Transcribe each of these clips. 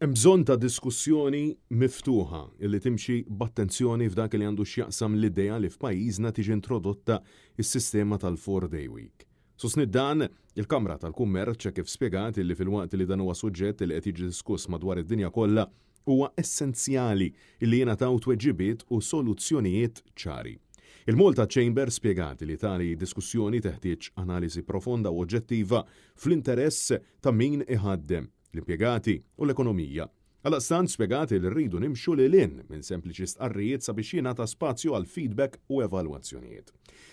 Hemm bżonn ta' diskussjoni miftuħa li timxi b'attenzjoni f'dak li għandu x'jaqsam l-idea li f'pajjiżna tiġi introdotta s-sistema tal-four day week. Sostniet dan il-Kamra tal-Kummerċ kif spjegat li filwaqt li dan huwa suġġett li qed jiġi diskuss madwar id-dinja kollha, huwa essenzjali li jingħataw tweġibiet u soluzzjonijiet ċari. Il-Malta Chamber spjegat li tali diskussjoni teħtieġ analiżi profonda u oġġettiva fl-interess ta' min iħaddem, l-impjegati u l-ekonomija. Għaldaqstant spjegat li rridu nimxu lil hinn minn sempliċi stqarrijiet sabiex jingħata spazju għal feedback u evalwazzjonijiet.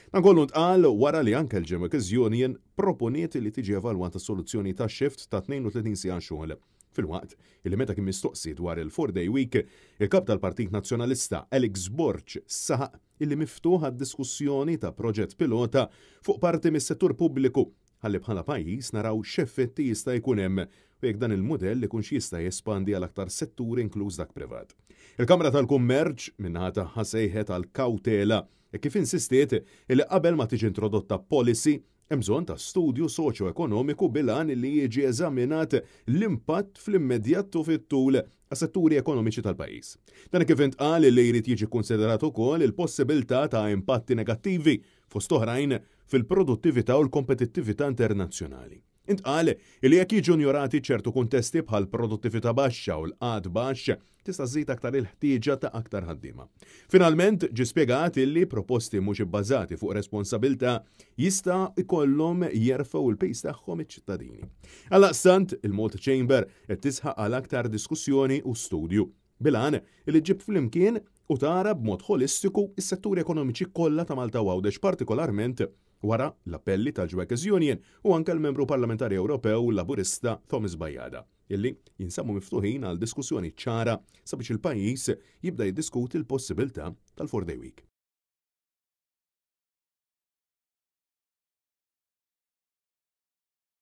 Dan kollu ntqal wara li anke l-Ġemekes Union proponiet li tiġi evalwata soluzzjoni ta' shift ta' 32 siegħa xogħol. Filwaqt li meta kien mistoqsi dwar il-four day week, il-Kap tal-Partit Nazzjonalista Alex Borg saħaq illi miftuħ għad-diskussjoni ta' proġett pilota fuq parti mis-settur pubbliku ħalli bħala pajjiż naraw x'effetti jista' jkun hemm u jekk dan il-mudell ikunx jista' jespandi għal aktar setturi inkluż dak privat. Il-Kamra tal-Kummerċ min-naħa tagħha sejħet għal kawtela hekk kif insistiet li qabel ma tiġi introdotta policy hemm bżonn ta' studju soċjo-ekonomiku bil-għan li jiġi eżaminat l-impatt fl-immedjat u fit-tul għas-setturi ekonomiċi tal-pajjiż. Dan kif intqal li jrid jiġi kkunsiderat ukoll il-possibilità ta' impatti negattivi fost oħrajn fil-produttività u l-kompetittività internazzjonali. Intqal li jekk jiġu njorati ċertu kuntesti bħal produttività baxxa u l-qgħad baxx, tista' żżid aktar il-ħtieġa ta' aktar ħaddiema. Finalment, ġie spjegat illi proposti mhux ibbażati fuq responsabilità jista' jkollhom jerfgħu l-piż tagħhom iċ-ċittadini. Għaldaqstant, il-Malta Chamber qed tisħaq għal aktar diskussjoni u studju bil-għan li ġġib flimkien u tara b'mod ħolistiku s-setturi ekonomiċi kollha ta' Malta u Għawdex partikolarment wara l-appelli tal-Workers Union u anke l-Membru Parlamentari Ewropew Laburista Thomas Bajada illi jinsabu miftuħin għal diskussjoni ċara sabiex il-pajjiż jibda jiddiskuti l-possibilità tal-four day week.